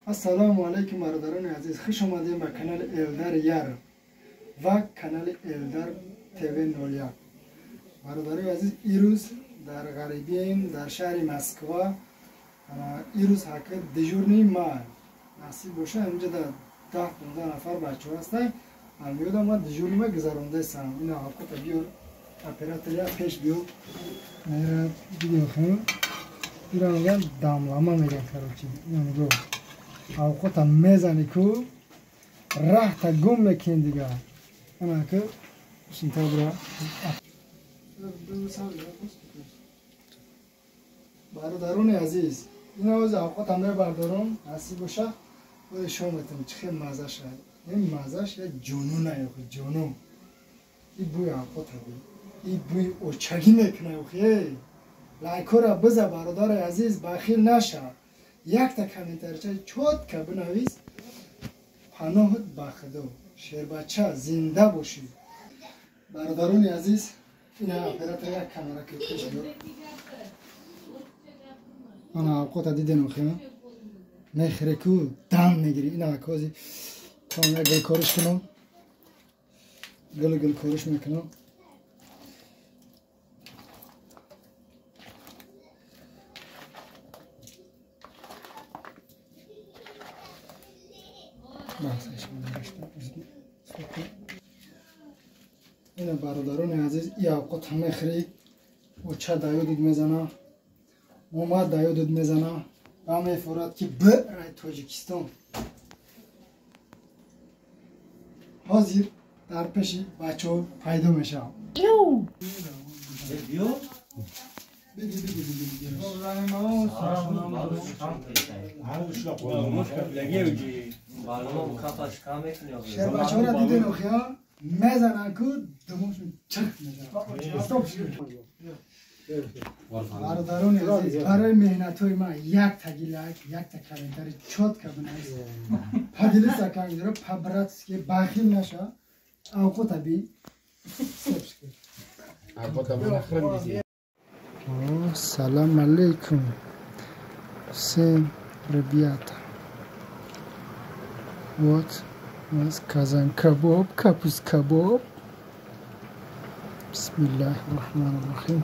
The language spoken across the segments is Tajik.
Ассалому алайкум, бародарони азиз, хуш омадем ба канали Элдар Яров ва канали Элдар ТВ 01. Бародарони азиз, ирӯз дар ғарибием, дар шаҳри Москва. Ирӯз ҳака дежурный ма насиб боша, инҷа да 10-15 нафар бачаҳо ҳастанд. Ам ёдам, ма дежурный ма гузарондаистам. Ина ҳаққата биёр, оператор я пеш биёр. Ира видео хун. Ира меган дамлама меган, короче. Ина нигоҳ. Авқота мезани ку раҳта гум мекунӣ дига. Ана ку шинта бура. Бародарони азиз, ин оз авқота мебардорам, насиб боша, боз шом метам чӣ хел маза шад. Ин мазаш я ҷунун ай, ҷунун. И бӯи авқота би. И бӯи очагӣ мекунад, охи. Лайкора биза, бародари азиз, бахил наша. Якта комментарича чётко бинавис. Паноҳат ба Худо. Шербача, зинда бошӣ. Бародарони азиз, ина оператор як камера ки пеш биёр. Ана авқота дидем, охи. Мехӯре ку дам мегирӣ. Ина кози там як гулкориш кунам. Гул гулкориш мекунам. Ина бародарони азиз, и авқот мехӯрӣ, оча да ёдат мезана, омад да ёдат мезана, ва мефорад ки бирай Тоҷикистон. Ҳозир дар пеши бачаҳо пайдо мешавам. Шербачаҳоро дидем, охия мезананд ку думошон чирқ мезанад. Бародарони азиз, барои меҳнатҳои ман як таги лайк, якта комментари чётко бинавис. Поделиться кан, по-братски, бахил наша. Авқота би. Салам алейкум всем, ребята. Вот у нас казан кабоб, капуст кабоб. Бисмиллахи рахмани рахим.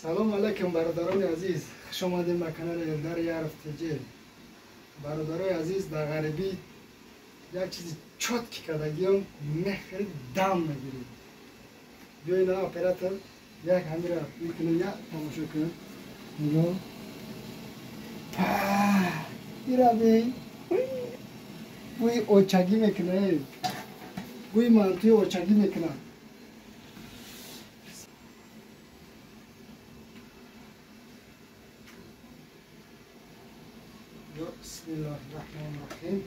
Салом алейкум, бародарони азиз, хуш омадем ба канали Элдар Яров ТЖ. Бародарои азиз, дар ғарибӣ як чизи чётки кардагиём, мехӯрӣ дам мегирӣ. Биё ина оператор як ҳамира мекунем, як тамошо кунем. Нигоҳ. Ира би. Бӯи очагӣ мекунад. Бӯи мантуи очагӣ мекунад. Бисмиллахи-рахмани-рахим.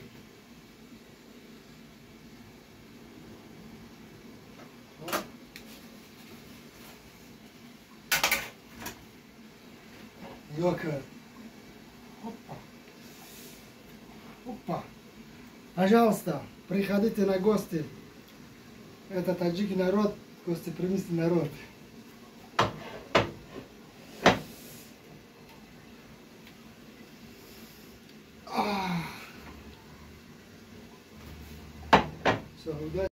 Нигоҳ кун. Опа. Опа. Пожалуйста, приходите на гости. Это таджики народ, гостеприимный народ. Все, удачи.